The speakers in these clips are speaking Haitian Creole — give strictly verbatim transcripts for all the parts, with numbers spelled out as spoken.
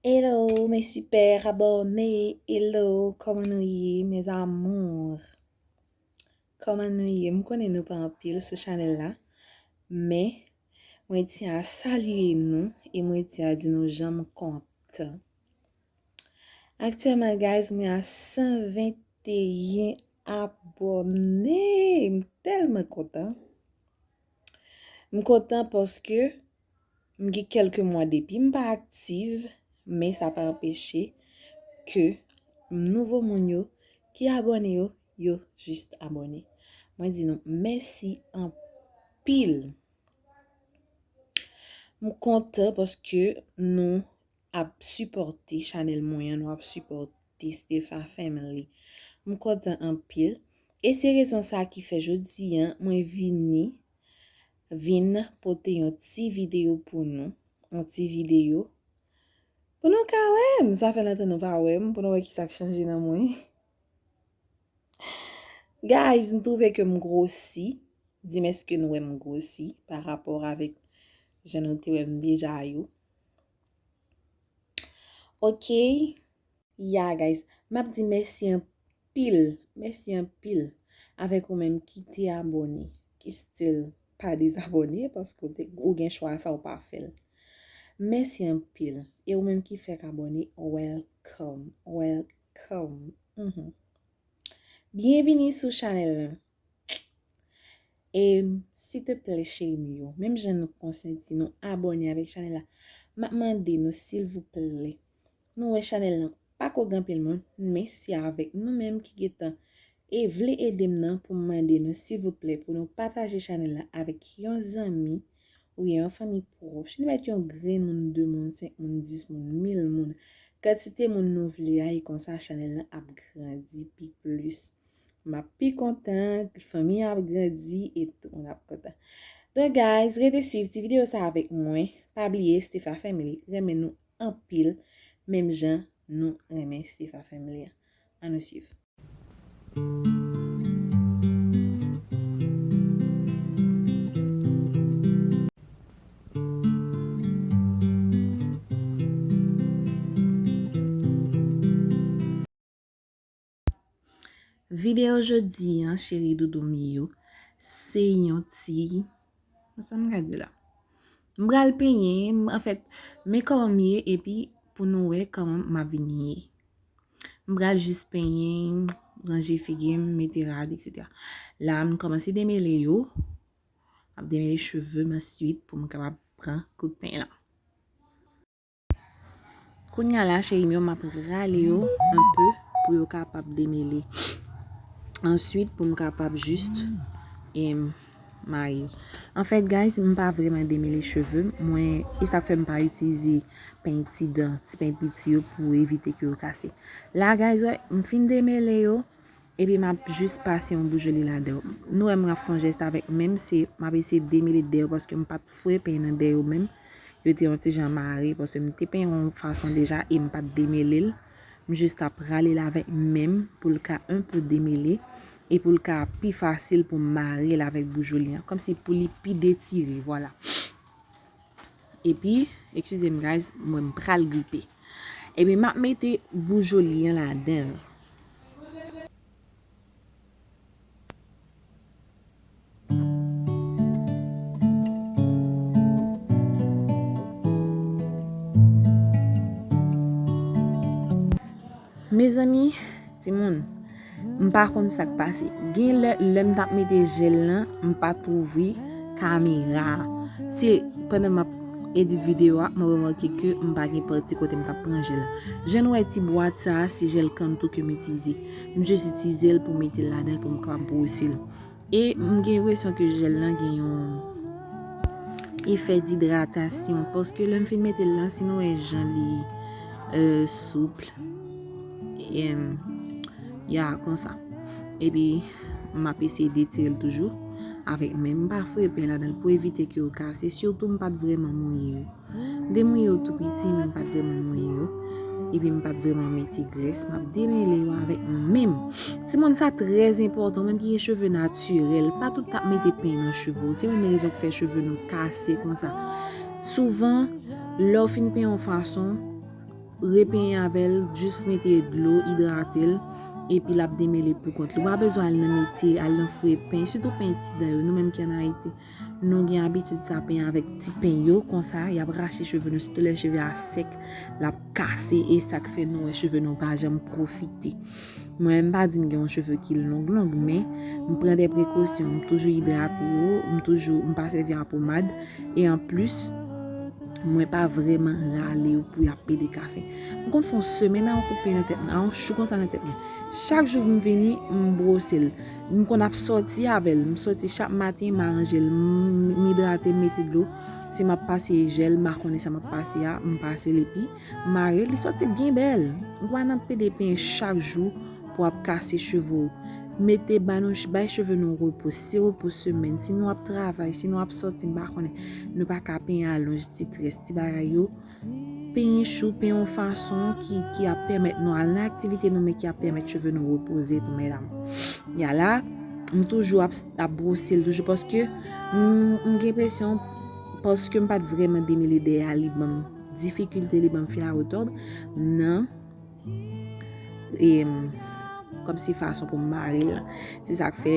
Hello, mes super abonnés. Hello, kòman nou ye, mes amours? Kòman nou ye? M konnen nou pa anpil sou chanèl la, men mwen tyen a salye nou e mwen tyen a di nou jan m kontan. Aktyèlman, guys, mwen a san venteyen abòne. M tèlman kontan. M kontan paske m gen kèlke mwa depi m pa aktif, men sa pa anpeche ke nouvo moun yo ki abòne yo, yo jis abòne. Mwen di nou mèsi anpil. M kontan paske nou ap sipòte chanèl mwen an, nou ap sipòte Stefa Family. M kontan anpil. E se rezon sa ki fè jodi an mwen vini, vin pote yon ti videyo pou nou. Yon ti videyo pou nou ka wè m. Sa fè lontan nou pa wè m, pou nou wè ki sa k chanje nan mwen. Guys, m twouve ke m gwosi. Di m èske nou wè m gwosi pa rapò avèk jan nou te wè m deja yo. Ok. Ya, guys. M ap di mèsi anpil. Mèsi anpil avèk ou menm ki te abòne, ki still pa dezabòne, paske ou te, ou gen chwa sa, ou pa fè l. Mèsi anpil. E ou menm ki fèk abòne, welcome. Welcome. Mhm. Byenvini sou chanèl lan. E, silteplè, cheri m yo, menm jan nou konsenti, nou abòne avèk chanèl la, m ap mande nou, silvouplè, nou wè chanèl lan pako gen anpil moun, men se avèk nou menm ki gentan e vle ede m nan pou m mande nou, silvouplè, pou nou pataje chanèl la avèk yon zanmi oubyen yon fanmi pwòch. Nou mèt yon grenn moun, de moun, senk moun, dis moun, mil moun. Kantite moun nou vle a, e konsa chanèl lan ap grandi pi plis. M ap pi kontan, fanmi an ap grandi e tout moun ap kontan. Donk, guys, rete swiv ti videyo sa avèk mwen. Pa bliye, Stefa Family renmen nou anpil, menm jan nou renmen Stefa Family an. Ann nou swiv. Videyo jodi an, cheri doudou m yo, se yon ti, sa m ka di la? M pral penyen, m, anfèt, men kòman m ye, epi pou nou wè kòman m ap vin ye. M pral jis penyen, ranje figi m, mete rad, etsetera. La, m kòmanse demele yo. M ap demele cheve m answit pou m kapab pran kout peny lan. Kounye a la, cheri m yo, m ap rale yo enpe pou yo kapab demele. Answit, pou m kapab jis, em, mare yo. Anfèt, guys, m pa vrèman demele cheve m. Mwen, e sa k fè m pa itilize peny ti dan, ti peny piti yo pou evite ke yo kase. La, guys, wè, m fin demele yo. Epi m ap jis pase yon boujoli ladan yo. Nou wè m ap fè yon jès avèk men m, se m ap eseye demele dèyè yo paske m pa t foure peny nan dèyè yo menm. Yo te yon ti jan mare paske m te penyen yon fason deja e m pa t demele l. M jis ap rale l avèk men m pou l ka enpe demele e pou l ka pi fasil pou m mare l avèk boujoli an. Kòmsi pou li pi detire, vwala. Epi, eskize m, guys, mwen m pral gripe. Epi m ap mete boujoli an ladan l. Mezanmi, timoun, m pa konn sa k pase. Gen lè, lè m t ap mete jèl lan, m pa t ouvri kamera a. Se pandan m ap edit videyo a, mwen remake ke m pa gen pati kote m t ap pran jèl la. Jan nou wè ti bwat sa a, se jèl kann tou ke m itilize. M jis itilize l pou m mete l ladan l pou m kapab bwose l. E m gen enpresyon ke jèl lan gen yon efè didratasyon, paske lè m fin mete l lan, si nou wè jan li, euh, souple, em, ya, konsa. Epi, m ap eseye detire l toujou avèk men m. M pa foure peny ladan l pou evite ke yo kase, sitou m pa t vrèman mouye yo. M te mouye yo tou piti, men m pa t vrèman mouye yo. Epi m pa t vrèman mete grès, m ap demele yo avèk men m. Timoun, sa trè enpòtan, ou menm ki gen cheve natirèl, pa tout t ap mete peny nan cheve w. Se youn nan rezon k fè cheve nou kase konsa. Souvan, lè w fin penyen yon fason, repenyen avè l, jis mete dlo, idrate l, epi l ap demele pou kont li. Ou pa bezwen al nan mete, al nan fre peny, sitou peny ti dan yo. Nou menm ki ann Ayiti, nou gen abitid sa, peny avèk ti peny yo, konsa, y ap rache cheve nou, sitou lè cheve a sèk, l ap kase, e sa k fè nou wè cheve nou pa janm pwofite. Mwen, m pa di m gen yon cheve ki long long, men m pran de prekosyon, m toujou idrate yo, m toujou, m pa sèvi a pomad, e anplis, mwen pa vrèman rale yo pou y ap pede kase. M konn fè yon semèn a yon kout peny nan tèt mwen, a yon chou konsa nan tèt mwen. Chak jou m vini, m bwose l. M konn ap sòti avè l, m sòti chak maten, m aranje l, m, m idrate, m mete dlo. Si m ap pase jèl, m pa konnen sa m ap pase a, m pase l epi mare, li sòti byen bèl. Ou pa nan pede penyen chak jou pou ap kase cheve w. Mete, ba nou, bay cheve nou repo, se repo semèn. Si nou ap travay, si nou ap sòti, m pa konnen, nou pa ka penyen alonj, ti très, ti bagay yo. Penyen chou, penyen yon fason ki, ki ap pèmèt nou al nan aktivite nou, men ki ap pèmèt cheve nou repoze tou, medam. Ya la, m toujou ap, ap bwose l toujou, paske m, m gen enpresyon, paske m pa t vrèman demele dèyè a, li ban m difikilte, li ban m fil a retòd nan, e, kòmsi fason pou m mare l lan. Se sa k fè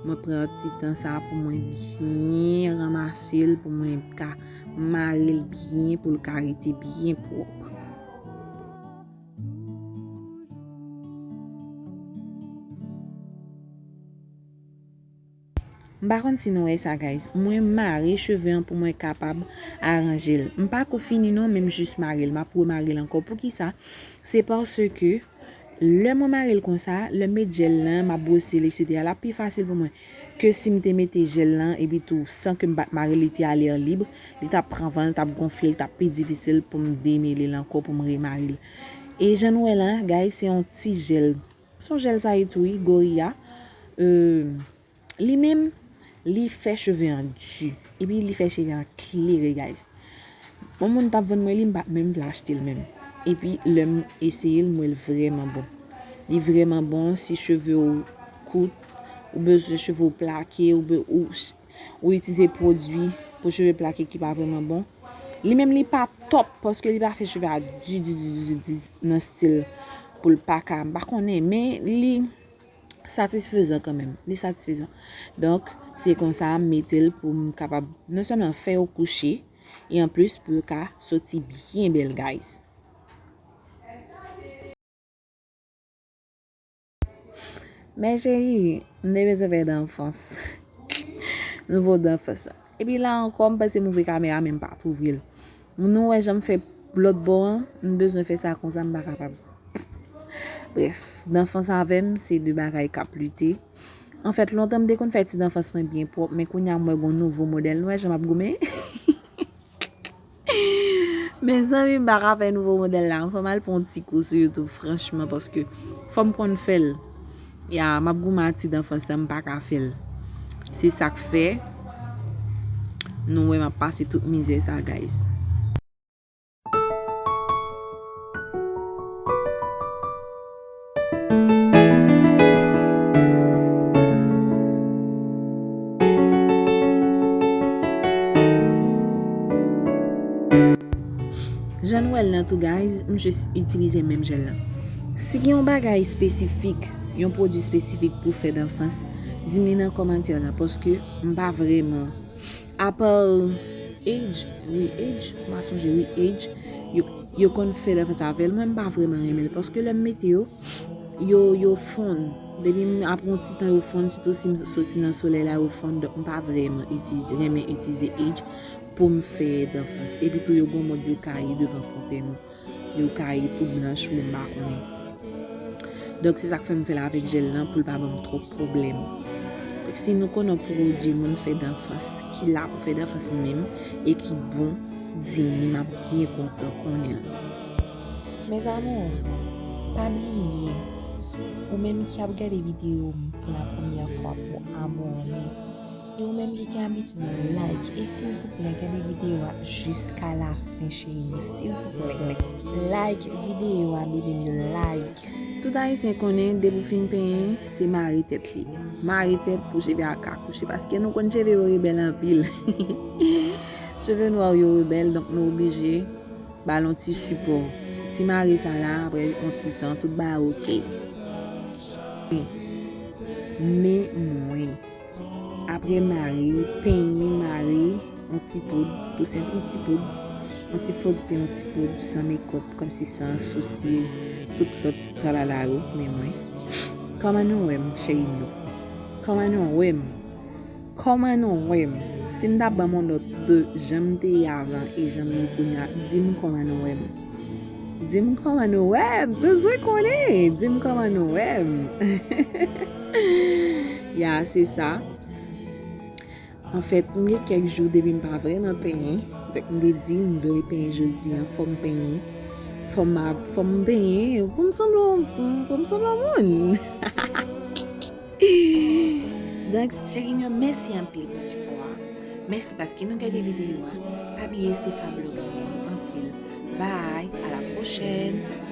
mwen pran ti tan sa pou mwen byen ranmase l, pou mwen ka mare l byen, pou l ka rete byen pwòp. M pa konn si nou wè sa, guys. Mwen mare cheve an pou mwen kapab aranje l. M pa ko fini non, men m jis mare l. M ap remare l ankò. Poukisa? Se paske lè mwen mare l konsa, lè m met jèl lan, m ap bwose l, etsetera, l ap pi fasil pou mwen ke si m te mete jèl lan, epi tou, san ke m pa t mare l, li te ale an lib, li t ap pran van, li t ap gonfle, li t ap pi difisil pou m demele l ankò, pou m remare l. E jan nou wè la, guys, se yon ti jèl. Se yon jèl sa ye tou, wi, Gorilla. Euh, li menm, li fè cheve an di. Epi li fè cheve an klere, guys. Yon moun t ap vann mwen li, m pa t menm vle achte l menm. Epi lè m eseye l, m wè l vrèman bon. Li vrèman bon si cheve w kout, ou bezwen cheve w plake, ou be-, ou ch-, ou itilize pwodui pou cheve plake ki pa vrèman bon. Li menm li pa top paske li pa fè cheve a di, di, di, di, di nan stil pou l pa ka, m pa konnen, men li satisfezan kanmenm. Li satisfezan. Donk, se konsa m mete l pou m kapab non sèlman fè yo kouche, e anplis pou yo ka soti byen bèl, guys. Men cheri, m te bezwen fè danfans. Nouvo danfans la. Epi la ankò, m panse m ouvri kamera, men m pa t ouvri l. Nou wè jan m fè lòt bò an, m bezwen fè sa konsa, m pa kapab. Brèf, danfans avè m, se de bagay k ap lite. Anfèt, lontan m te konn fè ti danfans mwen byen pwòp, men kounye a m wè gon nouvo modèl. Nou wè jan m ap goumen? Mezanmi, m pa ka fè nouvo modèl la. Fò m al pran yon ti kou sou YouTube, franchman, paske fò m konn fè l. Ya, m ap goumen ak ti danfans la, m pa ka fè l. Se sa k fè, nou wè m ap pase tout mizè sa, guys. Jan nou wè l nan tou, guys, m jis itilize menm jèl lan. Si gen yon bagay espesifik, yon pwodui espesifik pou fè danfans, di m li nan kòmantè la, paske m pa vrèman Apa Age, wi, Age, m pa sonje, wi, Age, yo, yo konn fè danfans avè l. Mwen, m pa vrèman renmen l, paske lè m mete yo, yo, yo fonn. Depi m ap yon ti tan, yo fonn, sitou si m soti nan solèy la, yo fonn. Donk, m pa vrèman itilize, renmen itilize Age pou m fè danfans. Epi tou, yo gon mòd yo ka ye devan fontèn ou. Yo ka ye tou blanch, men m pa konnen. Donk, se sa k fè m fè l avèk jèl lan pou l pa ban m twòp pwoblèm. Si nou konnen yon pwodui moun fè danfans, ki la pou fè danfans menm, e ki bon, di m li, m ap byen kontan konnen l. Mes amours, pa bliye, ou menm ki ap gade videyo m pou la premyè fwa pou abòne. E ou menm ki gen abitid like, e silvouplè, gade videyo a jiska lafen, cheri m yo, silvouplè. Like videyo a, bebe m yo, like. Tout Ayisyen konnen, depi w fin penyen, se mare tèt li. Mare tèt pou cheve a ka kouche, paske nou konn cheve yo rebèl anpil. Cheve nwa yo rebèl, donk nou oblije ba l yon ti sipò. Ti mare sa la, apre yon ti tan, tout bagay oke. Men mwen, apre mare, penyen, mare, yon ti poud, tou senp yon ti poud, yon ti fòkten, yon ti poud, san mekòp, kòmsi san sousi, tout lòt tralala yo, men mwen. Kòman nou wè m, cheri m yo? Kòman nou wè m? Kòman nou wè m? Si m ta ban m yon nòt de jan m te ye avan e jan m ye kounye a, di m kòman nou wè m. Di m kòman nou wè m. Bezwen konnen. Di m kòman nou wè m. Ya, se sa. Anfèt, m gen kèk jou depi m pa vrèman penyen. Donk, m te di m vle penyen jodi a, fò m penyen. Fò m, fò m penyen pou m sanble, pou m sanble yon moun. Donk, cheri m yo, mèsi anpil pou sipò a. Mèsi paske nou gade videyo a. Pa bliye Stefa Blog renmen nou anpil. Bye, à la prochaine.